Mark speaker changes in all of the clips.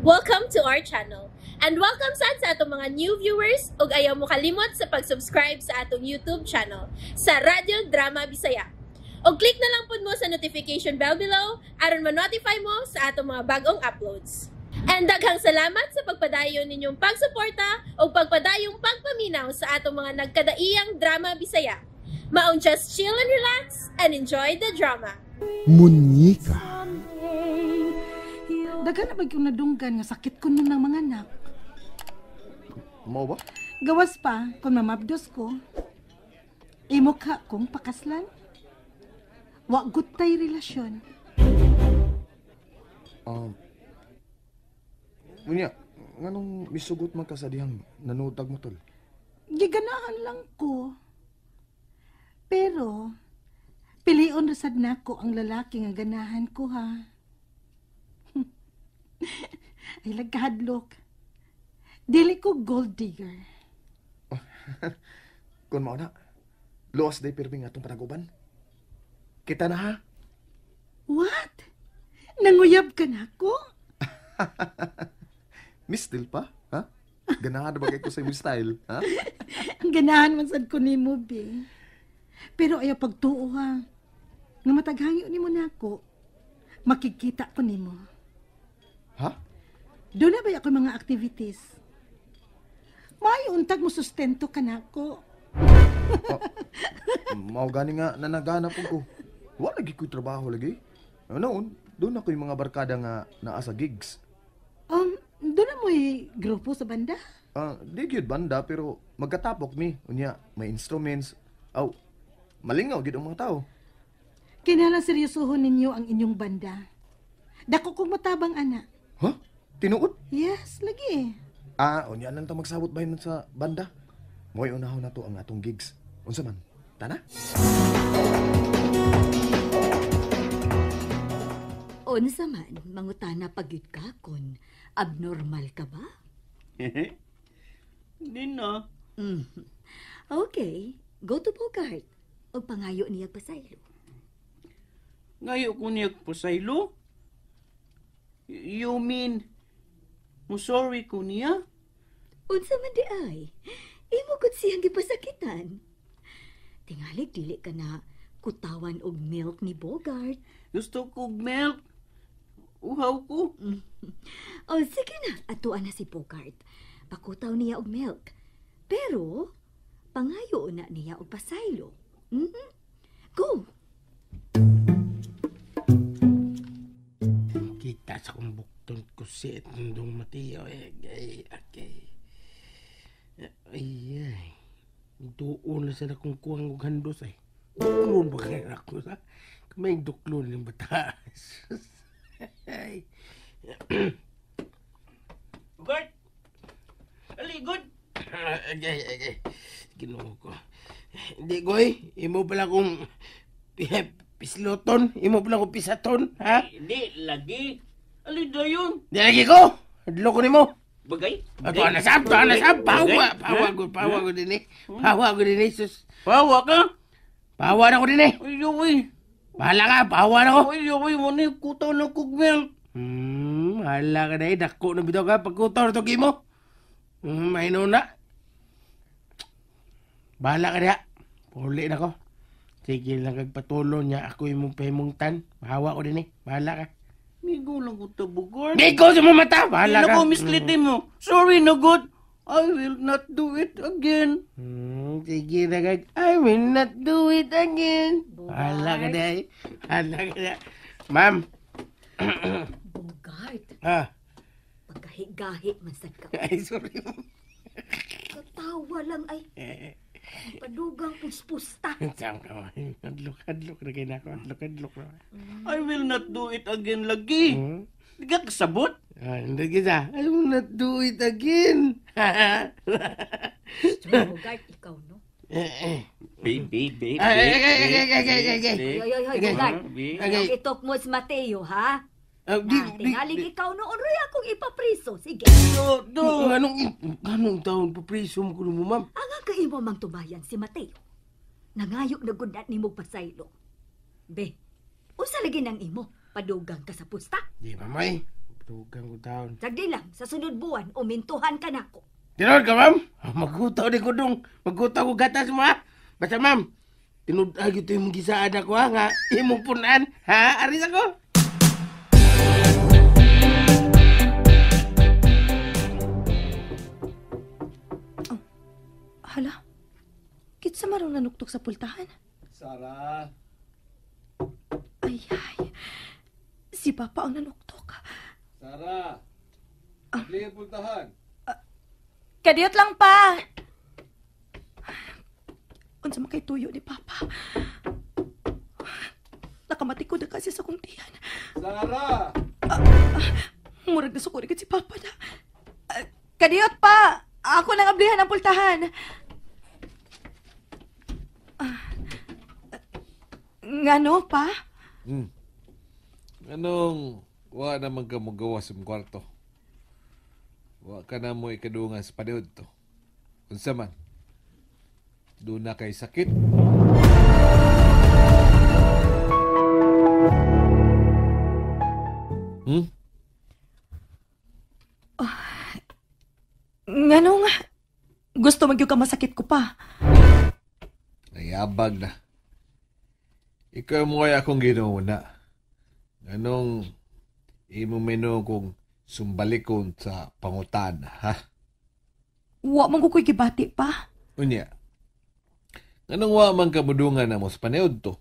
Speaker 1: Welcome to our channel. And welcome sad sa atong mga new viewers ug ayaw mo kalimot sa pag-subscribe sa atong YouTube channel sa Radyo Drama Bisaya. Og click na lang pud mo sa notification bell below aron ma-notify mo sa atong mga bagong uploads. And daghang salamat sa pagpadayon ninyong pagsuporta ug pagpadayong pagpaminaw sa atong mga nagkadaiyang drama Bisaya. Maong just chill and relax and enjoy the drama.
Speaker 2: Munyeka.
Speaker 3: Daghan na ba yung nadunggan nga sakit ko nun ng mga anak?
Speaker 2: Mao ba?
Speaker 3: Gawas pa, kung mamabdos ko, imo ka kong pakaslan. Wa gud tay relasyon.
Speaker 2: Unya, nganong misugot man ka sa dihang nanutag mo, tol?
Speaker 3: Giganahan lang ko. Pero, pilion rasad nako ang lalaki nga ganahan ko, ha. Ay, lagkahadlok. Dili ko gold digger.
Speaker 2: Kung mao na, luwas day pirmi nga atong panaguban. Kita na ha?
Speaker 3: What? Nanguyab ka nako?
Speaker 2: Mistil pa? Ha? Ganahan na ba kay ko sa imong style? Ha?
Speaker 3: Ang ganahan man sad ko nimo, be. Pero ayaw pagtuo, ha. Nga mataghangyo nimo nako, makikita ko nimo.
Speaker 2: Ha?
Speaker 3: Doon na ba ako mga activities? Maayo untag mo sustento ka nako.
Speaker 2: Mao gani nga nanagana po ko. Wa lagi ko'y trabaho lagi. Noon, doon ako yung mga barkada nga naa sa gigs.
Speaker 3: Doon na mo'y grupo sa banda?
Speaker 2: Di gyud banda pero magkatapok mi. Unya, may instruments. Aw, malingaw gyud ang mga tao.
Speaker 3: Kinahanglan seryosohon ninyo ang inyong banda. Dako kong matabang, ana.
Speaker 2: Ha? Tinuod?
Speaker 3: Yes, lagi.
Speaker 2: Unya lang ta magsabot bahin sa banda. Mo'y unahon na to ang atong gigs. Unsa man? Tana?
Speaker 4: Unsa man, mangutana pagyud ka kon abnormal ka ba?
Speaker 5: Di na.
Speaker 4: Okay, go to Bogart. Og pangayo niya pasaylo.
Speaker 5: Ngayo ko niya pasaylo? You mean, mo sorry ko niya?
Speaker 4: Unsa man di ay? Imo gud siyang gipasakitan. Tingali dili ka na kutawan og milk ni Bogart.
Speaker 5: Gusto ko og milk. Uhaw ko.
Speaker 4: Oh, sige na, atuan na si Bogart. Pakutaw niya og milk. Pero, pangayo na niya og pasaylo. Mm-hmm. Go!
Speaker 6: Kita sa kong bukton ko si Etndong Mateo. Ay, ay, ay. Ay. Doon na sila kung kuwang og handos ay. Duklon ba kaya ako sa? May duklon yung bata. Ay.
Speaker 5: Bogart! Ali, good!
Speaker 6: Ay, ay, ay. Ginoo ko. Hindi, Goy. Imo pala kong pisloton. Imo pala kong pisaton. Ha?
Speaker 5: Hindi, lagi. Ali, dayon.
Speaker 6: Hindi lagi ko. Adlo ko nimo.
Speaker 5: Bagay?
Speaker 6: Ato na sab, ato na sab. Pawa, pawa ko, pawa ko din eh. Pawa ko din eh, sus.
Speaker 5: Pawa ka?
Speaker 6: Pawa na ko din eh.
Speaker 5: Ay, ay.
Speaker 6: Bahala ka, pawa na ko.
Speaker 5: Ay, ay, wala yung kutaw na kog milk.
Speaker 6: Hala ka na eh. Dako na bitaw ka. Pagkutaw na to kimo. Mahino na. Bahala ka niya. Puli na ko. Sige lang kagpatulo niya. Ako yung mong pahimungtan. Bahawa ko din eh. Bahala ka.
Speaker 5: Migo lang ko ta, Bogart.
Speaker 6: Migo sa mga mata! Bahala ka.
Speaker 5: Naku, misleading mo. Sorry na, God. I will not do it again.
Speaker 6: Sige na, kag. I will not do it again. Bahala ka na eh. Bahala ka na. Ma'am.
Speaker 4: Bogart.
Speaker 6: Ah.
Speaker 4: Pagkahigahi man sad ka.
Speaker 6: Ay, sorry.
Speaker 4: Katawa lang ay. Padugang puspusta.
Speaker 6: Saan ka? Adlok, adlok na kayo na ako. Adlok, adlok na.
Speaker 5: I will not do it again lagi. Di ka kasabot?
Speaker 6: Hindi kita. I will not do it again.
Speaker 4: Bogart, ikaw, no?
Speaker 5: Baby, baby.
Speaker 6: Ay, ay, ay, ay, ay, ay, ay, ay.
Speaker 4: Ay, ay, ay, Bogart.
Speaker 6: Okay.
Speaker 4: Itok mo si Mateo, ha?
Speaker 6: Di,
Speaker 4: Tingalig ikaw noon, Roy, akong ipapriso. Sige.
Speaker 5: Do, do.
Speaker 6: Anong taon papriso mo kuno mo, ma'am?
Speaker 4: Ang kaimo mang tumayan si Mateo. Nangayo na gud ni mo pasaylo. Be, unsa lagi nang imo? Padugang ka sa pusta?
Speaker 6: Di, mamay. Dugang ko taon.
Speaker 4: Sagdi lang, sa sunod buwan, umintuhan ka nako.
Speaker 6: Tinuod ka, ma'am? Magutaw ni ko dong. Magutaw ko gatas mo, ha? Basta, ma'am, tinud-ag ito yung gisaan ako, ha? Nga, imong punan, ha? Aris ako.
Speaker 7: Oh, hala, kitsa marong nanuktok sa pultahan?
Speaker 8: Sara.
Speaker 7: Ay, ay. Si Papa ang nanuktok.
Speaker 8: Sara. Clear pultahan.
Speaker 7: Kadiyot lang pa. Unsa man kay tuyo ni Papa. Nakamatikod na kasi sa kong tiyan.
Speaker 8: Sara!
Speaker 7: Murag nasuko rin si Papa na. Kadiyot pa! Ako nang ablihan ang pultahan. Ngano pa?
Speaker 8: Anong wa naman ka magawa sa imong kwarto? Wa ka na mo ikadungan sa paniud to. Unsa man? Doon na kay sakit.
Speaker 7: Ngano nga? Gusto magyud ka masakit ko pa.
Speaker 8: Nayabag na. Ikaw mo ay akong ginuuna. Anong imo mino kung sumbalikon sa pangutan, ha?
Speaker 7: Wa man ko ko'y gibati pa.
Speaker 8: Unya. Anong wa man kamudungan na mo sa paniud to?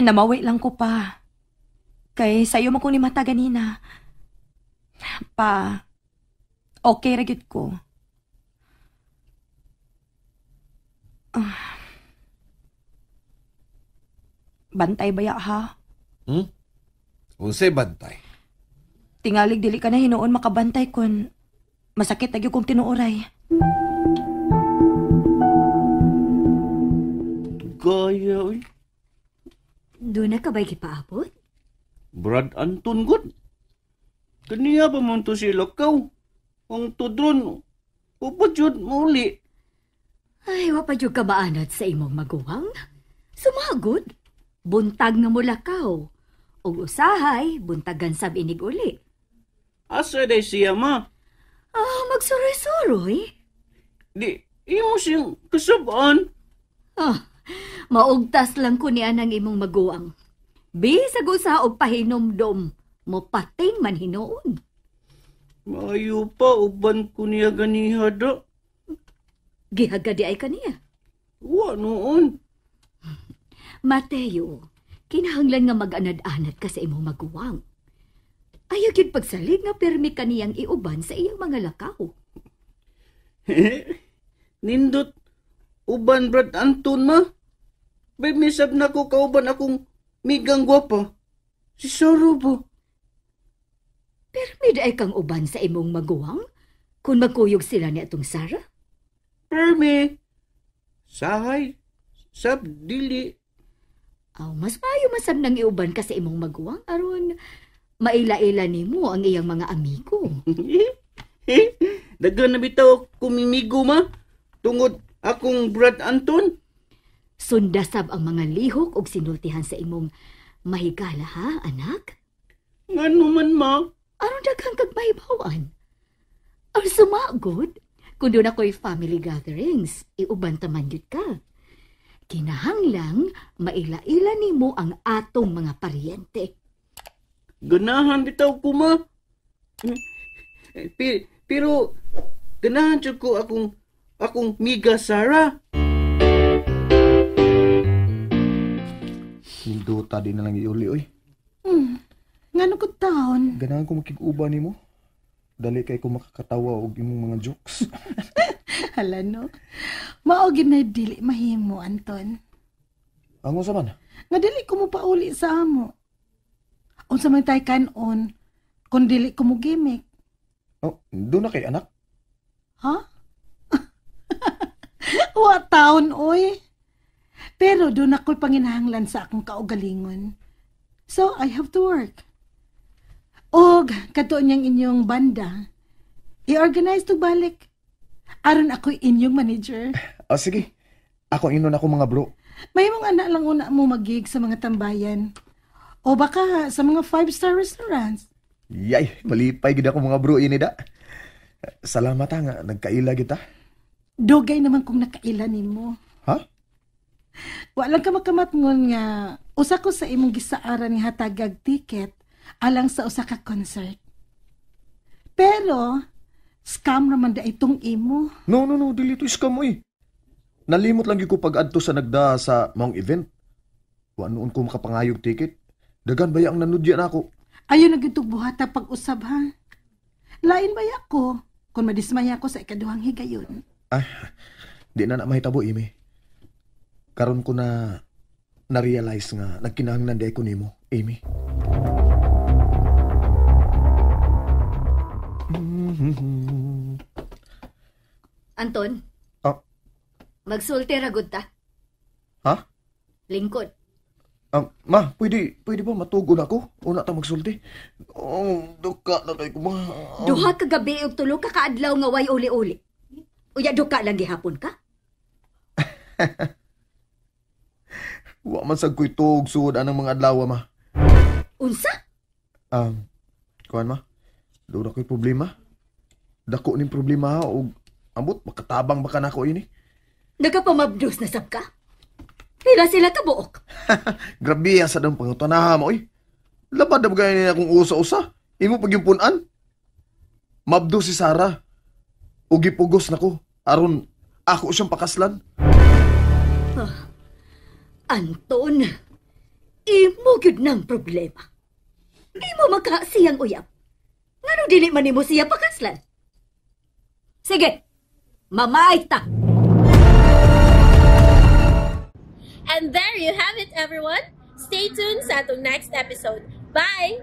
Speaker 7: Namawi lang ko pa. Kay sayo man kong ni mata ganina. Pa, okay ra gyud ko. Bantay baya ha?
Speaker 8: Unsay bantay?
Speaker 7: Tingalig dili ka na hinuon makabantay kun masakit na gyud kong tinuoray.
Speaker 5: Gaya, uy.
Speaker 4: Doon na ka ba'y gipaabot?
Speaker 5: Brad Anton, god. Kaniya pa man to si Lakaw. Ang tudron, upod yun, mauli.
Speaker 4: Ay, wa pa jud ka maanad sa imong maguwang. Sumagod. Buntag nga mulakaw. Og usahay, buntagan sab inig uli.
Speaker 5: Asa day siya, ma?
Speaker 4: Ah, magsuroy-suroy.
Speaker 5: Di, imo siyang kasabaan.
Speaker 4: Ah, maugtas lang ko niya ng imong maguwang. Bisag usa og pahinomdom, mopating man hinuon.
Speaker 5: Maayo pa, uban ko niya ganiha da.
Speaker 4: Gihaga di ay kaniya.
Speaker 5: Wa noon.
Speaker 4: Mateo, kinahanglan nga mag-anad-anad ka sa imong maguwang. Ayaw gyud pagsalig nga pirmi kaniyang iuban sa iyang mga lakaw.
Speaker 5: Nindot, uban Brad Anton ma. Bay misab na ko kauban akong migang gwapa. Si Saro ba?
Speaker 4: Pirmi di ay kang uban sa imong maguwang? Kung magkuyog sila ni atong Sara?
Speaker 5: Pirmi. Sahay, sab dili.
Speaker 4: Aw, mas maayo masab nang iuban ka sa imong maguwang aron maila-ila nimo ang iyang mga amigo.
Speaker 5: Daghan na bitaw kumimigo ma tungod akong Brad Anton.
Speaker 4: Sundasab ang mga lihok og sinultihan sa imong mahigala ha, anak?
Speaker 5: Ngano man ma?
Speaker 4: Aron daghang kag mahibaw-an. Ang sumagod, kung doon ako'y family gatherings, iuban taman yun ka. Kinahanglang maila-ila nimo ang atong mga paryente.
Speaker 5: Ganahan bitaw ko ma. Pero ganahan jud ko akong miga Sara.
Speaker 2: Nindota di na lang iuli oy.
Speaker 3: Ngano ko taon?
Speaker 2: Ganahan ko makig-uba nimo. Dali kay ko makakatawa og imong mga jokes.
Speaker 3: Hala no. Mao gid na dili mahimo, Anton.
Speaker 2: Ang unsa man?
Speaker 3: Nga dili ko mo pauli sa amo. Unsa man tay kanon kun dili ko mo gimmick.
Speaker 2: Oh, doon na kay anak.
Speaker 3: Ha? Wa taon oy. Pero doon ako'y panginahanglan sa akong kaugalingon. So I have to work. Og katuon niyang inyong banda. I-organize to balik. Aron ako'y inyong manager.
Speaker 2: Oh, sige. Ako inon ako mga bro.
Speaker 3: May mong anak lang una mo magig sa mga tambayan. O baka sa mga 5-star restaurants.
Speaker 2: Yay, malipay gid ako mga bro ini da. Salamat ha nga nagkaila kita.
Speaker 3: Dugay naman kung nakaila nimo.
Speaker 2: Ha?
Speaker 3: Wa lang ka makamatngon nga usa ko sa imong gisaaran nga hatagag ticket alang sa usa ka concert. Pero scam raman da itong imo.
Speaker 2: No, no, no, dili to scam oy. Nalimot lang gyud ko pag-adto sa nagda sa maong event. Wa noon ko makapangayog ticket. Dagan baya ang nanudya nako.
Speaker 3: Ayo na gyud buhata pag-usab ha. Lain baya ko kung madismaya ko sa ikaduhang higayon.
Speaker 2: Ah, di na na mahitabo, Amy. Karon ko na na-realize nga nagkinahanglan di ko nimo, Amy.
Speaker 4: Anton?
Speaker 2: Ah?
Speaker 4: Magsulti ra gud ta.
Speaker 2: Ha?
Speaker 4: Lingkod.
Speaker 2: Ma, pwede ba matugon ako? Una ta magsulti. Oh, duka na tayo ko, ma.
Speaker 4: Duha ka gabi ug tulo ka kaadlaw nga way uli-uli. Uya duka lang gihapon ka?
Speaker 2: Wa man sad ko'y tuog suod anang mga adlaw, ma.
Speaker 4: Unsa?
Speaker 2: Kuan ma, doon ako'y problema. Dako ning problema ha, og ambot makatabang baka nako ini.
Speaker 4: Nagapamabdos na sab ka? Pila sila kabuok.
Speaker 2: Grabe sa dang pangutanaha mo, oy. Labad na ba gaya niya akong usa-usa? Imo pagyumpunan? Mabdo si Sarah. O gipugos na ko. Aron, ako siyang pakaslan.
Speaker 4: Oh, Anton, imo gyud ng problema. Imo maka siyang uyab. Ngano dili man nimo siya pakaslan? Sige, mamaay ta.
Speaker 1: And there you have it, everyone. Stay tuned sa atong next episode. Bye!